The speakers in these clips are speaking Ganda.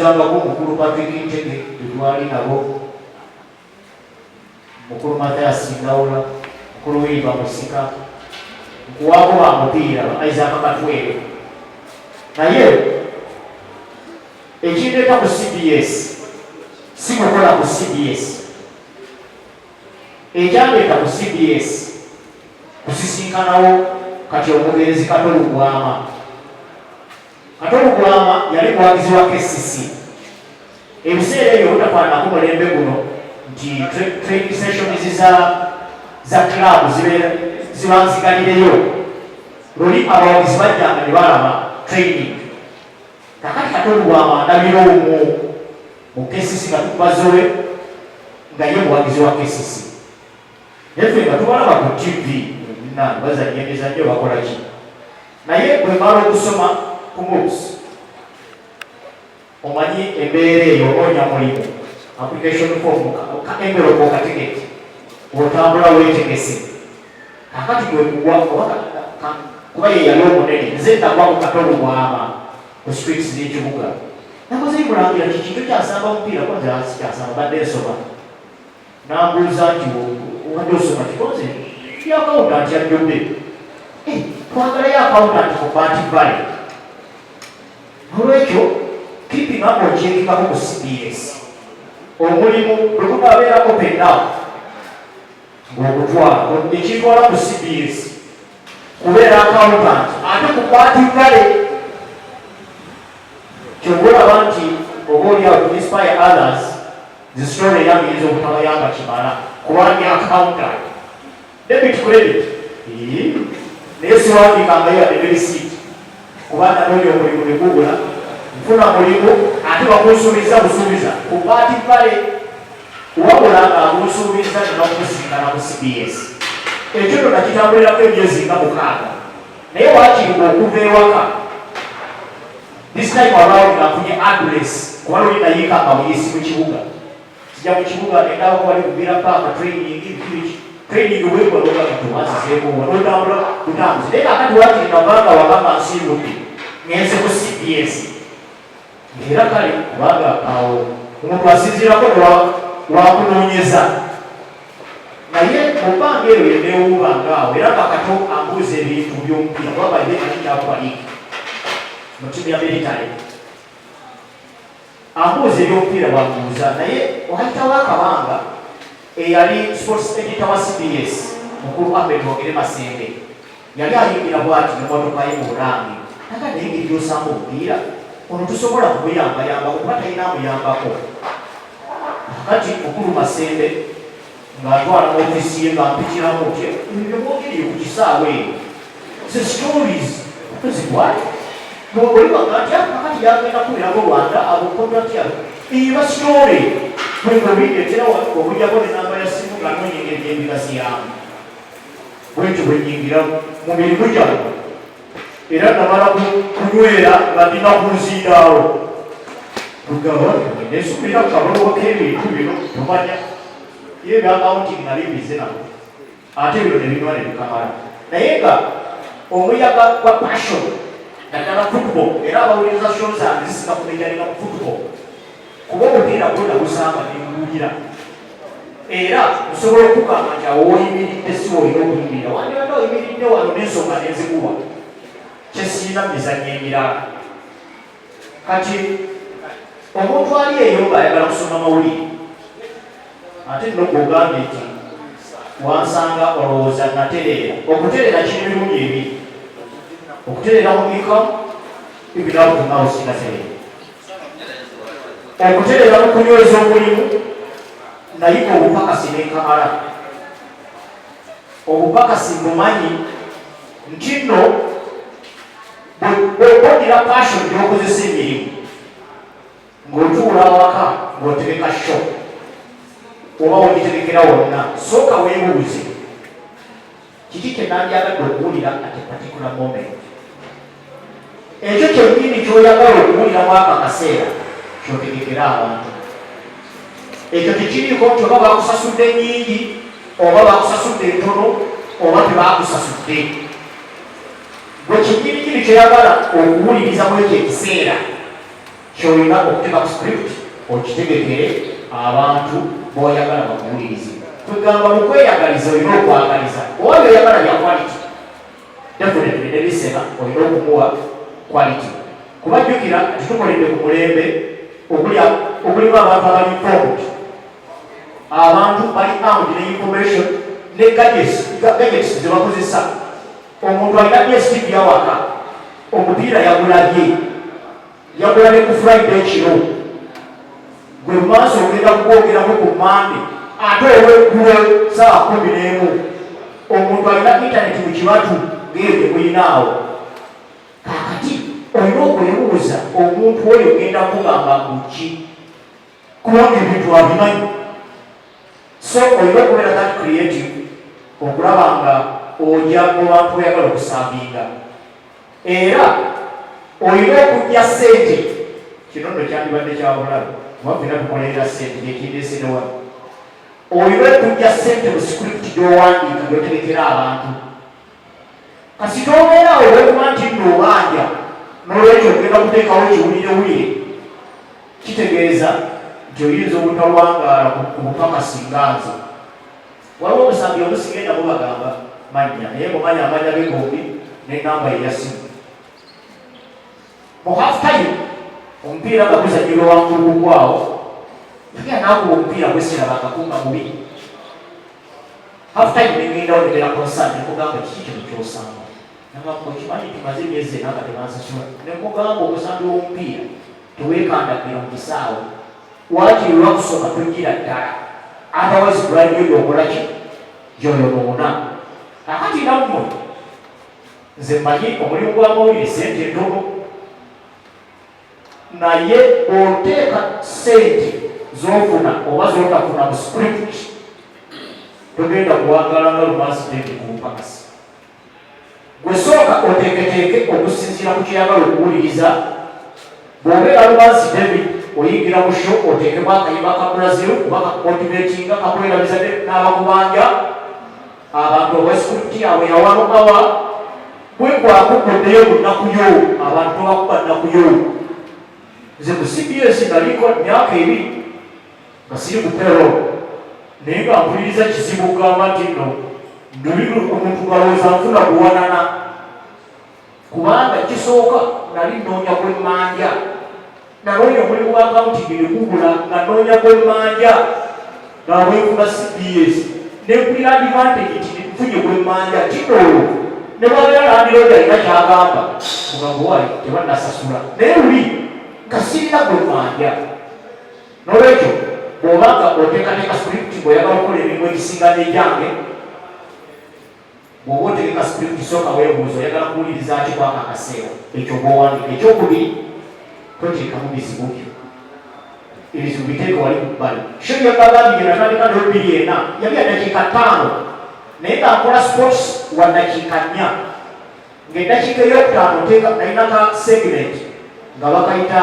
Nabuuzangako Mukulu Patrick Ntege betwali nabo, Mukulu Mathias Ndawula, Mukulu Wiiba Musika, nkuwaako ba mupiira ba Isaac Katwere. Naye ekindeeta ku CBS si kukola ku CBS. Ekyandeeta ku CBS kusisinkanawo kati omugenzi Kato Lubwama. Kato Lubwama yali muwagizi wa KCC. Ebiseera ebyo obutafaananako mulembe guno nti training sessions za club ziba nzigalireyo. Luli abawagizi bajjanga ne balaba training. Kakati Kato Lubwama ndabira omwo mu KCC nga tukuba Zoe nga ye muwagizi wa KCC. Naye ffe nga tubalaba ku TV na bazannya emizannyo, bakola ki. Naye bwe mala okusoma ku MUBS, omanyi embeera eyo, onoonya mulimu, application form, ka envelope okategeke, otambula weetegese. Kakati gwe kugwa oba kuba ye yali omunene, nze nagwa ku Kato Lubwama ku streets z'ekibuga. Nakoze mulangira kiki tokyasamba mupiira? Ko nze sikyasamba, badde nsoma. Nambuuza nti, "Obadde osoma kikonze?" Ndi accountant. Ajjudde, "Twagalayo accountant ku Bat Valley. Nolwekyo keeping up okyekingako ku CBS, omulimu bwe gunabeera open now ng'okutwala." Ekintwala ku CBS kubeera accountant ate ku Bat Valley. Kyova olaba nti oba oli awo to inspire others, the story yange eyinza obutabayamba kimala kuba ndi accountant, debit, credit, naye siwandiikangayo yadde ne receipt, kuba nanoonya omulimu ne gubula. Nfuna mulimu ate bakunsuubiza busuubiza ku Bat Valley, wabula nga agunsuubiza nina okusinkana ku CBS. Ekyo nno nakitambulirako emyezi nga 6, naye wakiri okuva ewaka this time around nga nfunye address, kuba luli nayiika nga buyisi mu kibuga. Kijja mu kibuga nendabako bali kugira paaka training, biki, training bwekologa katuwazizeeko notambula butambuzi. Naye kakati wakiri navanga waka nga nsiibudde, ngenze ku CBS. Era kale kubanga awo omuntu asinziirako wakunoonyeza, naye mu bbanga eryo yeneewuubanga awo, era nga Kato ambuuza ebintu by'omupiira, kuba baide nali kyakuba liigi mu ttiimu ya military. Ambuuza ebyomupiira bwambuuza, naye wayitawo akabanga, eyali sports editor wa CBS, Mukulu Ahmed Wogere Masembe, yali ayingira bwati nemotoka ye mu Bulange. Naga, "Naye engeri gyosamba omupiira ono tusobola kumuyambayambako, kuba talina amuyambako." Kakati Mukulu Masembe ng'atwala mu ofiisi ye, nga mpitiramu nti ebyo byemwogereye ku kisaawe eyo ze stories tozigwale olibaga nti kakati yagenda kubirako Rwanda abo contract yabo eba story bwengobindeetera okujjako nenamba ya simu nga noonya engeri gyembigaziyaamu. Bwentyo bwe nyingira mu mirimu gyange, era namala kunywera nga ndina ku nzindaawo kugaba nesumira kabalobo k'ebintu bino. Tomanya ye ebya accounting nali mbize nabo, ate bino ne binywa ne bikamala. Naye nga omuyaga gwa passion, naddala football, era abawuliriza show zange zisinga kumejalinga mu football, kuba omupiira gwona gusamba nenguwulira, era nsobola okugamba nti awo woyimiridde si olina okuyimirira, wandibadde oyimiridde wano n'ensonga nenzikuwa kyesiina mu mizannyo emirala. Kati omuntu ali eyo ng'ayagala kusoma mawulire, ate nno gwogambye nti wansanga olowooza natereera. Okutereera kiri mirundi ebiri: okutereera mu income, even up to now sinatereera, okutereera mu kunyweza omulimu. Nayiga obupakasi nenkamala obupakasi, mumanyi nti nno bwodira passion gyokozesa emirimu, ng'otuula awaka ng'otegeka show oba wogitegekera wonna, sooka weebuuze, kiki kye nandyagadde okuwulira at a particular moment? Ekyo kyennyini kyoyagala okuwuliramu ako akaseera kyotegekera abantu. Ekyo tekiriiko nti oba bakusasudde nnyingi oba bakusasudde ntono oba tebakusasudde. Gwe kinnyininyini kyoyagala okuwuliriza mu ekyo ekiseera. Kyolina okuteeka ku script okitegekere abantu b'oyagala bakuwulirize. Kwegamba mu kweyagaliza olina okwagaliza oba byoyagala bya quality. Definitely ne bisena olina okumuwa quality, kuba jjukira nti tukoledde ku mulembe ogulimu abantu abali informed, abantu bali armed ne information ne gadgets ze bakozesa. Omuntu alina DSTV awaka, omupiira yagulabye, yagulabye ku Friday ekiro, gwe maaso ogenda kugwogerako ku Mande ate olweggulo 11:00. Omuntu alina intaneti mu kibatu ng'eyo gye muyinaawo. Kaakati olina okwebuuza, omuntu oyo ogenda kugamba muki? Kubanga ebintu abimanyi. So olina okubeera that creative okulaba nga ojja mu bantu oyagala okuservinga, era olina okujja ssente. Kino nno kyandibadde kyabulabe kuba fena tukolerera ssente, gyekindeesere wano. Olina okujja ssente mu script gy'owandiika, gyotegekera abantu. Kasita obeera olwokuba nti nno obanja, n'olwekyo ogenda kuteekawo kiwulirewulire, kitegeeza nti oyinza obutawangaala ku bupaka. Singa nze, waliwo omusambi omusigenda mubagamba mannya, naye mumanya amanya ge gombi n'enamba ye yasimu. Mu half time omupiira nga guzanyirwa wankuluku kwawo, yagenda nakuba omupiira gwesirabangako nga mubi. Half time nengendawo nebeera concern, nemugamba, "Kiki kino kyosamba?" Nagamba, "Okimanyi tumaze emyezi 4 nga tebansasula?" Nemugamba, "Omusambi w'omupiira teweekandagira mu kisaawe, waakiri lwakusoma togira ddala, otherwise brand yo gyokolaki gyoyonoona." Kakati nammwe nze mmanyi omulimu gw'amawulire sente ntono, naye oteeka sente z'ofuna oba z'otafuna mu script, togenda kuwangala nga Lumansi David ku bupakasi. Gwe sooka oteeketeeke okusinziira ku kyeyagala okuwuliriza. Bw'obeera Lumansi David, oyingira mu show, oteekemu akayimba ka Brazil kuba kakumotivatinga, kakwerabiza n'abakubanja. Abantu oba script yaabwe yawalukawa bwegwakuguddeyo mu nnaku yo, abantu tobakuba nnaku yo. Nze ku CBS naliko myaka 2 nga siri ku payroll, naye nga mpuliriza kizibu okugamba nti nno nduli omuntu ngalowooza nfuna kuwanana, kubanga kisooka nali nnoonya gwemmanja. Nanoonya omulimu gwa accounting ne gubula, nga nnoonya gwemmanja. Nga bwenfuna CBS nempulira advantage nti nfunye gwemmanja kino, olwo ne bwabeera landlord alina kyagamba, kugamba wayi tebannasasula, naye luli nga sirina gwemmanja. N'olwekyo bw'obanga oteekateeka script ng'oyagala okukola emirimu egisinga n'egyange, bw'oba otegeka script sooka weebuuza oyagala kuwuliriza ki kwaka akaseera ekyo bw'owandiika. Ekyokubiri, toteekamu bizibu byo, ebizibu biteeke wali ku bbali. Show yabagambye gye natandika nayo 2004 yali ya dakiika 5, naye nga nkola sports wa dakiika 4, ng'eddakiika eyokutaano nteeka nalina ka segment nga bakayita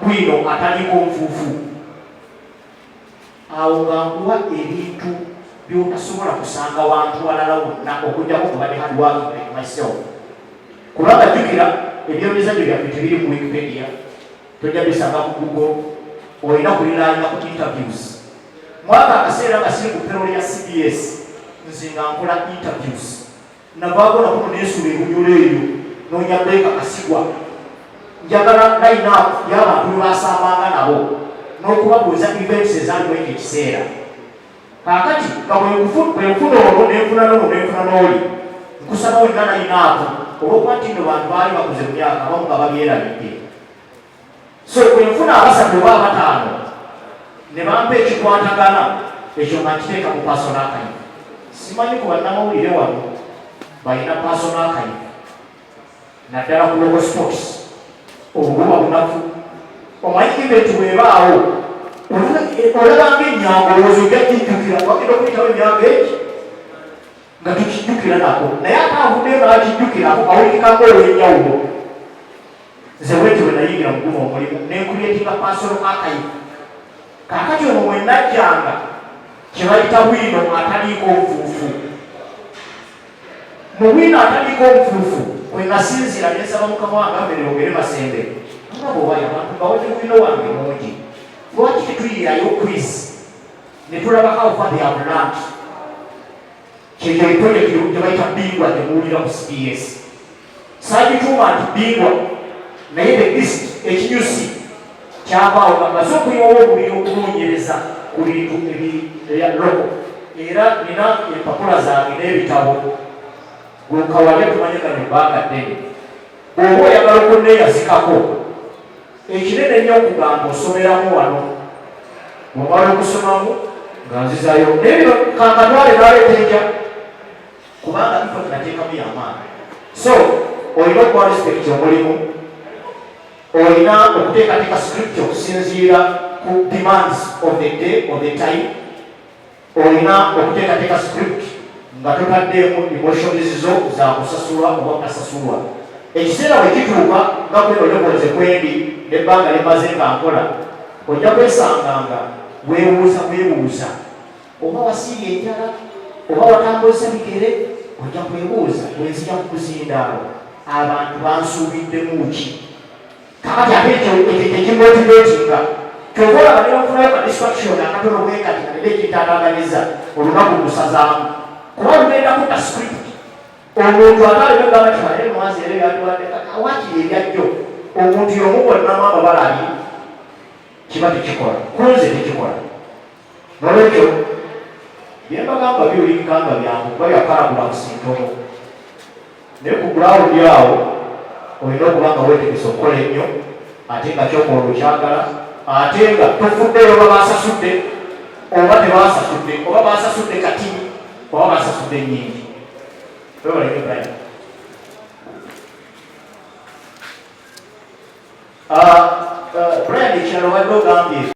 bwino ataliiko nfuufu. Awo nga nkuwa ebintu by'otasobola kusanga wantu walala wonna okuggyako kubadde hard working like myself, kubanga jjukira ebyemizannyo byaffe tebiri mu Wikipedia, tojja bisanga ku Google, olina kurelyinga ku interviews. Mwaka akaseera nga siri ku payroll ya CBS, nze nga nkola interviews. Navaako nakuno nesuula ebunyula eyo, noonya Beeka Kasigwa, njagala line-up y'abantu be basambanga nabo n'okubabuuza events ezaalimu ekyo ekiseera. Kaakati nga bwenfuna olwo, nenfuna n'olwo, nenfuna n'oli, nkusaba wenna line-up, olwokuba nti nno bantu baali bakuze mu myaka, abamu nga babyerabidde. So bwenfuna abasatu oba abataano ne bampa ekikwatagana ekyo, nga nkiteeka mu personal archive. Simanyi ku bannamawulire wano balina personal archive, naddala ku local sports. Obwo buba bunafu. Omanyi event bwebaawo, olabanga enyango, olowooza ojja kijjukira, wagenda okuyitawo emyaka egi nga tukijjukira nako, naye ate avuddeyo n'akijjukirako, awulikikako olw'enjawulo. Nze bwetyo bwe nayingira mu guno omulimu, nencreatinga personal archive. Kaakati omwo mwe najjanga kye bayita bwino ataliiko nfuufu. Mu bwino ataliiko nfuufu kwe nasinziira nensaba mukama wange Ahmed Bogere Masembe. Nagamba owaye abantu bawadde bwino wange mungi, lwaki tetuyirayo quiz ne tulaba how far they have learned? Kyekyo project gye bayita Bingwa, gye muwulira ku CBS. Saagituuma nti Bingwa, naye the east ekinyusi kyavaawo nga mmaze okuyiwawo omubiri okunoonyereza ku bintu ebya local, era nina empapula zange n'ebitabo. Gwekawalya tumanyaganya ebbanga ddene. Bw'oba oyagala okunneeyazikako ekinene ennyo, okugamba osomeramu wano, bw'omala okusomamu nga nzizayo, naye bino kankatwale naleeta enkya, kubanga effort nateekamu y'amaanyi. So olina okuwa respect omulimu, olina okuteekateeka script okusinziira ku demands of the day or the time, olina okuteekateeka script nga totaddeemu emotions zo za kusasulwa oba kutasasulwa. Ekiseera bwe kituuka nga kweno level ze kwendi nebbanga lyemaze nga nkola, ojja kwesanga nga weebuuza bwebuuza oba wasiibye enjala oba watambuza bigere. Ojja kwebuuza, bwenzija ku kuzindaalo abantu bansuubiddemu ki? Kakati ate ekyo tekimotivatinga. Kyova olaba nebafunayo ka distraction akatono bwekati nga nera ekintataaganyiza olunaku lusazaamu, kuba lugenda kutta script. Omuntu ate aleme gamba ti naye mwazi era byatuwadde wakiri ebyajjo. Omuntu y'omu bwennamu amabala abiri kiba tekikola, kunze tekikola. Nolwekyo byembagamba biwulikika nga byangu kuba bya paragraphs ntono, naye ku ground awo olina okuba nga weetegese okukola ennyo, ate nga kyokola okyagala, ate nga tofuddeyo oba basasudde oba tebasasudde, oba basasudde katini oba basasudde nnyingi. Webale nnyo, Brian. Brian, ekirala obadde ogambye